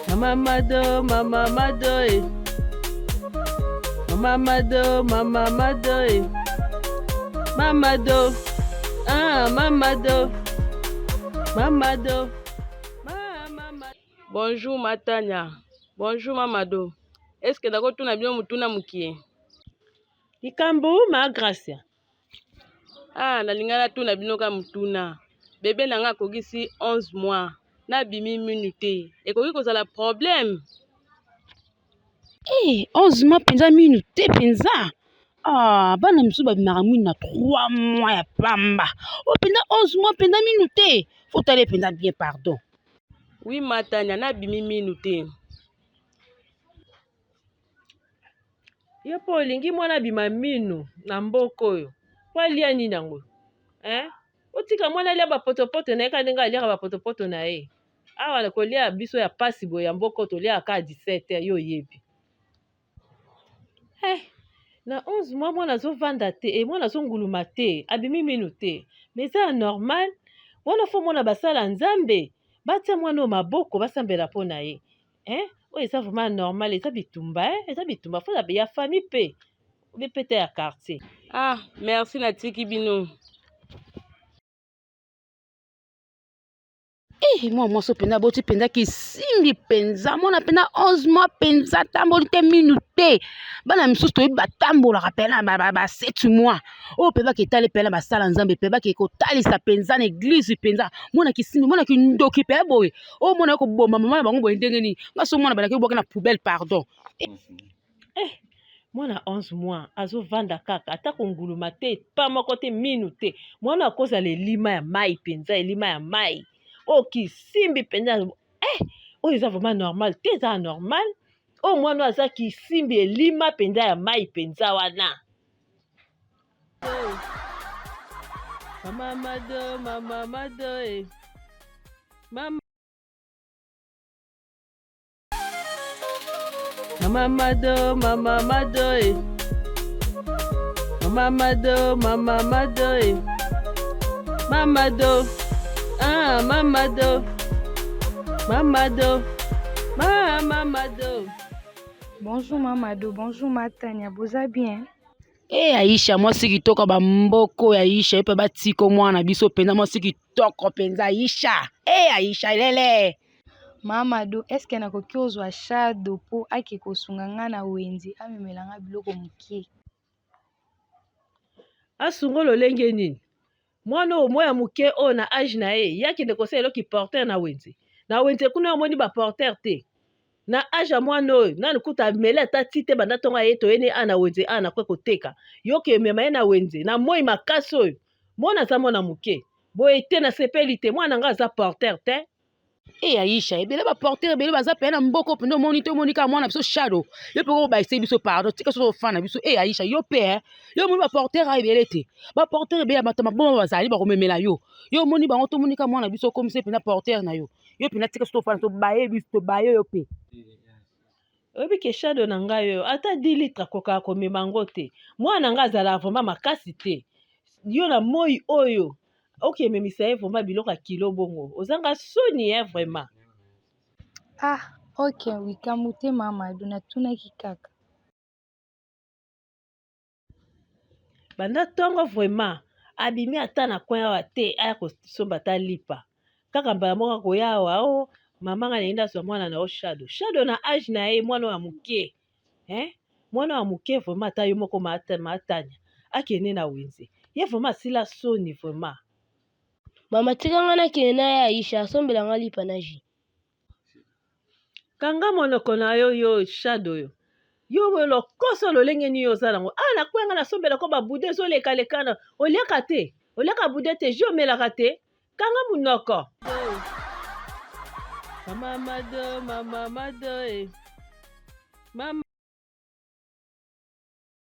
Mama Mado, Mama Mado, eh. Mama Mado, Mama Mado, eh. Mama Do, ah, Mama Do, Mama Do, Mama. Bonjour Matania, bonjour Mamado. Est-ce que nakotuna bino motuna mokie? Likambo ma Gracia. Ah, nalinga natuna bino ka motuna. Bebe na nga akokisi 11 mois, nabimi minu te. Ekoki kozala problème? Eh, 11 mois mpenza minu te mpenza. Ah, bana misusu babimaka mwinu na 3 mois ya pamba. Oyo mpenza 11 mois mpenza minu te. Faut tala mpenza bien pardon. Oui, Matania, nabimi minu te. Yo mpo olingi mwana abima minu na mboka oyo po alia nini yango eh? Otika mwana alia bapotopoto na ye kaka ndenge aliaka bapotopoto na ye. Awa kolia biso ya pasi boye ya mboka oyo toliaka kaka 17 heures yo oyebi. Eh, na 11 mois mwana azovanda te e mwana azonguluma te abimi minu te mais eza ya normal wana fo mwana basala nzambe batia mwana oyo maboko basambela mpo na ye eh? Oyo eza vraiment normal eza bitumba eh? Eza bitumba fo ya famille mpe obe mpe te ya quartier. Ah, merci natiki bino. Eh, mwa mwasi mpenza aboti mpenza kisimbi mpenza mwana mpenza 11 mois mpenza atamboli te minu te bana misusu toyebi batambolaka mpena ba 7 mois oyo mpe baketali mpena basala nzambe mpe bake kotalisa mpenza na eglize mpenza mwana kisimbi mwana kindoki mpe boye oyo mwana ye koboma mama na bango boye ndenge nini nga so mwana balaki obwaki na poubelle pardon. Eh, mwana 11 mois azovanda kaka ata konguluma te pa moko te minu te mwana akozala elima ya mai mpenza elima ya mai oyo kisimbi mpenza eh, oyo eza vraiment normal te eza normal oyo mwana oyo aza kisimbi elima mpenza ya mai mpenza wana. Mama Mado, Mama Mado, eh. Mama Mama Mado, Mama Mado, eh. Mama Mado, Mama Mado, eh. Mama Do, ah, Mama Do, Mama Do, Mama Mado. Bonjour Mamado, bonjour Matania, boza bien? E Aisha mwasi kitoko bamboko ya Aisha ye mpe batiko mwana biso mpenza mwasi kitoko mpenza Aisha e Aisha lele. Mamado, est-ce que nakoki kozwa Shado po ake kosunga nga na wenze amemela nga biloko moke? Asunga lolenge nini? Mwana oyo mwa ya moke oyo na age na ye, ye akende kosala eloko porteur na wenze. Na wenze kuna omoni ba porteur te. Na age ya mwana oyo nanu kuta ameli ata ti te banda ntongo aye toyeni a na wenze a na kwe koteka. Yo ke mema ye na wenze na moi makasi oyo. Mwana aza mwana moke. Boye te nasepeli te mwana nga aza porteur te. E Aisha ebele ba porteur ebele baza pena na mboko mpenza omoni te omoni kaka mwana biso Shadow yo mpe obayise biso pardon tika soki ofana biso e Aisha yo mpe eh. Yo omoni ba porteur a ebele te ba porteur ebele ya bato maboma bazali bakomemela yo yo omoni bango tomoni kaka mwana biso okomisi mpenza porteur na yo yo mpenza tika soki ofana tobaye biso tobaye yo mpe. Oyebi ke Shadow na ngai oyo ata 10 litre akokaka komema yango te. Mwana na ngai azalaka vraiment makasi te. Yo na moi oyo okememisa ye vraiment biloko ya kilo bongo ozanga soni ye vraiment. Ah, ok, likambo te Mamado, natunaki kaka. Banda ntongo vraiment abimi ata na coin awa te aya kosomba ata lipa kaka mbala moko akoya awa o mama nga nalingi nazwa mwana na yo Shadow. Shadow na age na ye mwana oyo ya moke eh? Mwana oyo ya moke vraiment ata yo moko Matania akende na wenze ye vraiment asila soni vraiment. Mama tika nga nakende na ye Aisha asombela nga lipa na jus. Kanga monoko na yo yo Shadow yo. Yo boye lokoso lolenge nini yo oza nango ah nakweya nga nasombela ko ba bude ezolekalekana oliaka te oliaka bude te jus omelaka te kanga monoko. Mama Mado, Mama Mado, eh. Mama.